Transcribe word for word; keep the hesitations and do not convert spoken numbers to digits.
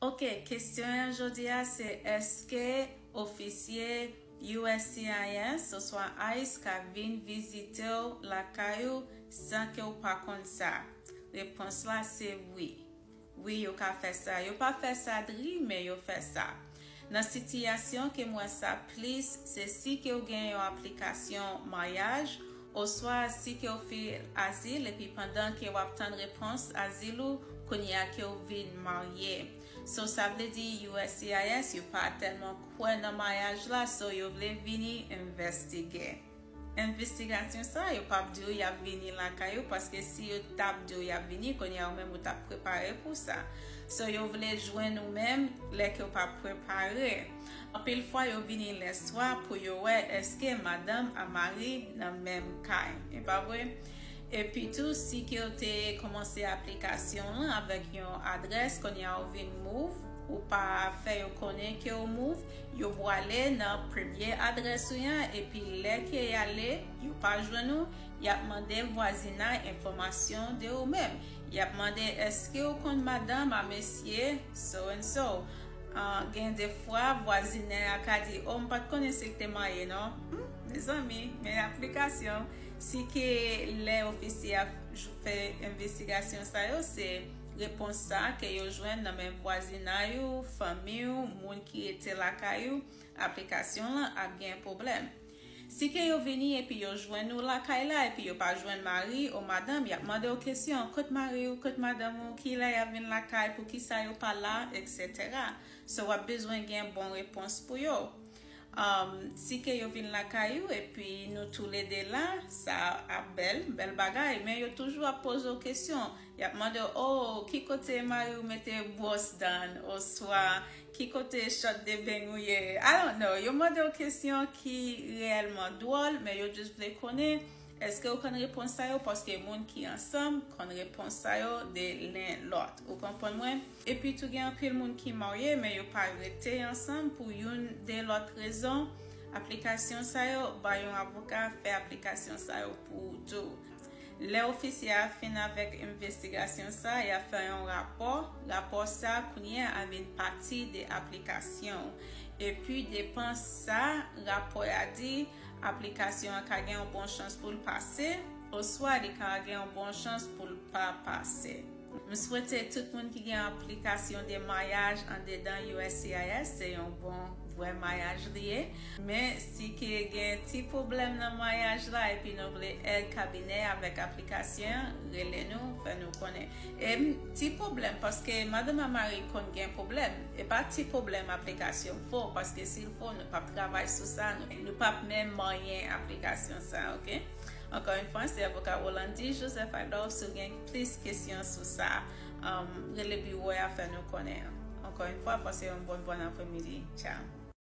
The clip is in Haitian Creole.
Ok, kesyon an jodi a se, èske ofisye U S C I S oswa ice ka vin vizite w lakay ou san ke w pa konn sa? Repons la se wi. Wi, yo ka fè sa. Yo pa fè sa dri, men yo fè sa. Nan sitiyasyon ke m wè sa plis, se si ke w gen yon aplikasyon maryaj, oswa si ke w fil azil, epi pandan ke w ap tann repons azil ou, kounye a ke w vin marye. So, sa vle di U S C I S, yo pa tèlman kwè nan maryaj la, so yo vle vini envestige. Envestigasyon sa, yo p ap di w y ap vini lakay ou, paske si yo t ap di w y ap vini, kounye a ou menm ou t ap prepare pou sa. So, yo vle jwenn ou menm lè ke w pa prepare. Anpil fwa, yo vini lèswa pou yo wè èske madanm a mari nan menm kay. E pa vre? Epi tou, si ke w te kòmanse aplikasyon lan avèk yon adrès, kounye a ou vin move, ou pa fè yo konnen ke w move, yo pwale nan premye adrès ou an, epi lè ke y ale, yo pa jwenn ou, y ap mande vwazinay enfòmasyon de ou menm. Y ap mande, èske w konn madanm a mesye so and so? Ah, gen de fwa, vwazinay a ka di, o, m pa t konnen si l te marye, non. Hmm, mezanmi, men aplikasyon. Si ke lè ofisye a j-, fè envestigasyon sa yo, se repons sa ke yo jwenn nan men vwazinay ou, fanmi w, moun ki rete lakay ou, aplikasyon lan ap gen pwoblèm. Si ke yo vini epi yo jwenn ou lakay la, epi yo pa jwenn mari ou madanm, y ap mande w kesyon, kot mari w, kot madanm ou, kilè y ap vin lakay, poukisa yo pa la, et cetera. So, w ap bezwen gen bon repons pou yo. Um, si ke yo vin lakay ou, epi nou toulede la, sa ap bèl, bèl bagay, men yo toujou ap poze w kesyon. Y ap mande w, o, ki kote mari w mete bwòs dan, oswa ki kote chòt de beny ou ye? I don't know. Yo mande w kesyon ki reyèlman dwòl, men yo just vle konnen, èske w konn repons sa yo, paske moun ki ansanm konn repons sa yo de len lòt. Ou konprann mwen? Epi tou gen anpil moun ki marye, men yo pa rete ansanm pou youn de lòt rezon. Aplikasyon sa yo, bay yon avoka fè aplikasyon sa yo pou ou tou. Lè ofisye a fin avèk envestigasyon sa, y ap fè yon rapò. Rapò sa, kounye a, vin pati de aplikasyon. Epi, depan sa rapò a di, aplikasyon an ka gen yon bon chans pou l pase, oswa li ka gen yon bon chans pou l pa pase. M swete tout moun ki gen aplikasyon de maryaj andedan U S C I S, se yon bon vwayaj li ye. Men si ke gen ti pwoblèm nan maryaj la epi nou vle èd kabinè avèk aplikasyon, rele nou, fè nou konnen. E m, ti pwoblèm, paske madanm a mari konn gen pwoblèm. E pa ti pwoblèm aplikasyon fo, paske si l fo, nou p ap travay sou sa, nou, nou p ap menm manyen aplikasyon sa, ok? Ankò yon fwa, se avoka Rolandi Joseph Adolphe, si w gen plis kesyon sou sa, um, rele biwo a fè nou konnen. Ankò yon fwa, pase yon bon, bon apremidi. Tchao.